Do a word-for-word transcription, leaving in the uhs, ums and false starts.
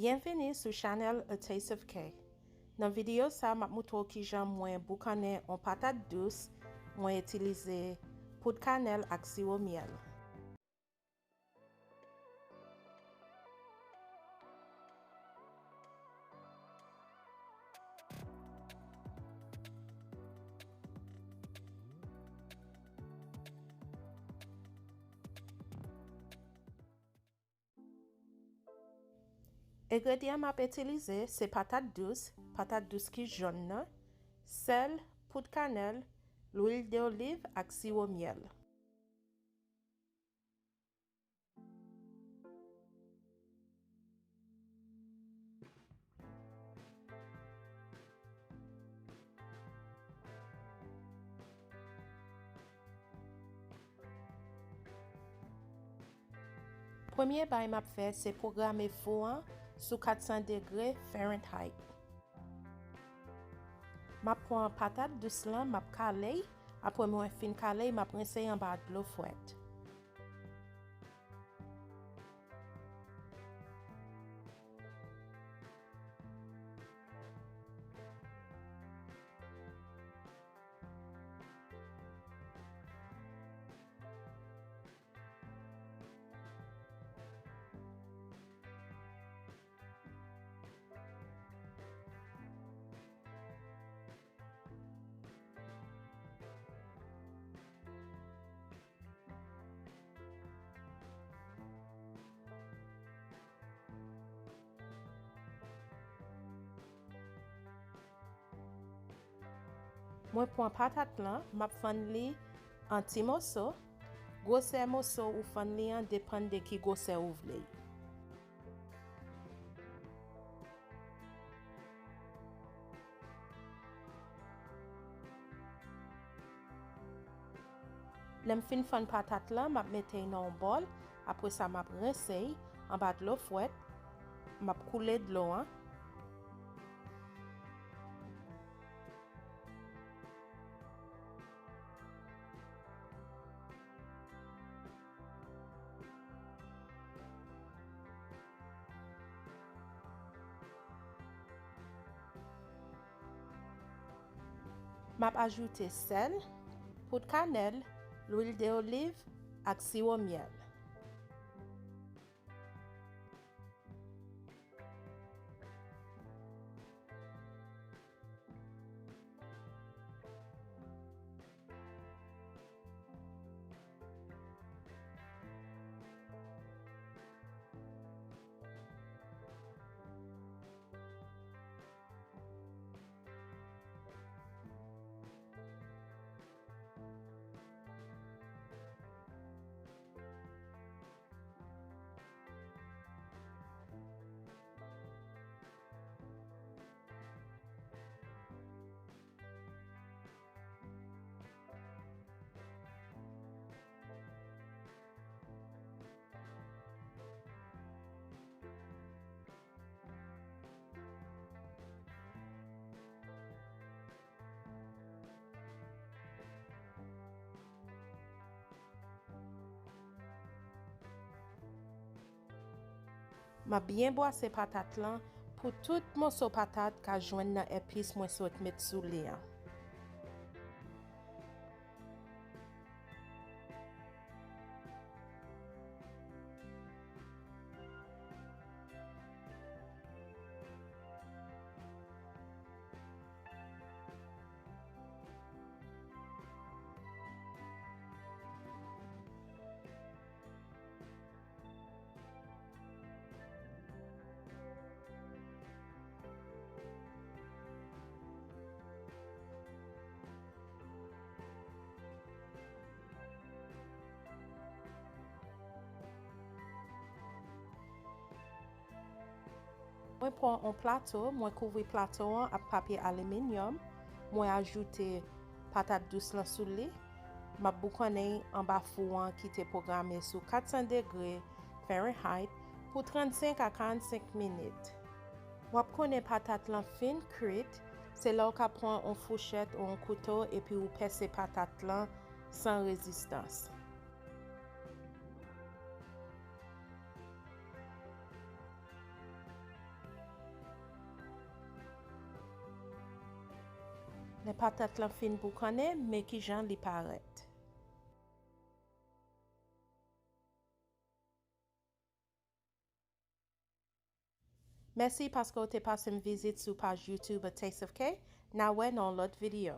Byenvini sou chanèl A Taste of K. Nan videyo sa, m ap moutre w kijan mwen boukannen yon patat dous, mwen itilize poud kanèl ak siwo myèl. Engredyan m ap itilize se patat dous, patat dous ki jòn nan, sèl, poud kanèl, lwil de oliv ak siwo myèl. Premye bagay m ap fè, se pwograme fou an sou kat san degre Fahrenheit. M ap pran patat dous lan, m ap kale y. Apre mwen fin kale y, m ap rense y anba dlo frèt. Mwen pran patat lan, m ap fann li an ti moso. Gwosè moso ou fann li an depann de ki gwosè ou vle. Lè m fin fann patat lan, m ap mete y nan yon bòl. Apre sa, m ap rense y anba dlo frèt. M ap koule dlo an. M ap ajoute sèl, poud kanèl, lwil de oliv ak siwo myèl. M ap byen bwase patat lan pou tout moso patat ka jwenn nan epis mwen sot met sou li an. Mwen pran yon plato, mwen kouvri plato an ak papye aliminyòm, mwen ajoute patat dous lan sou li. M ap boukannen anba fou an ki te pwograme sou kat san degre Fahrenheit pou trannsenk a karannsenk minit. W ap konnen patat lan fin kwit, se lè w ka pran yon fouchèt ou yon kouto epi ou pèse patat lan san rezistans. Lè patat lan fin boukannen, men kijan li parèt. Mèsi paske w te pase m vizit sou paj YouTube A Taste of K. N a wè nan yon lòt videyo.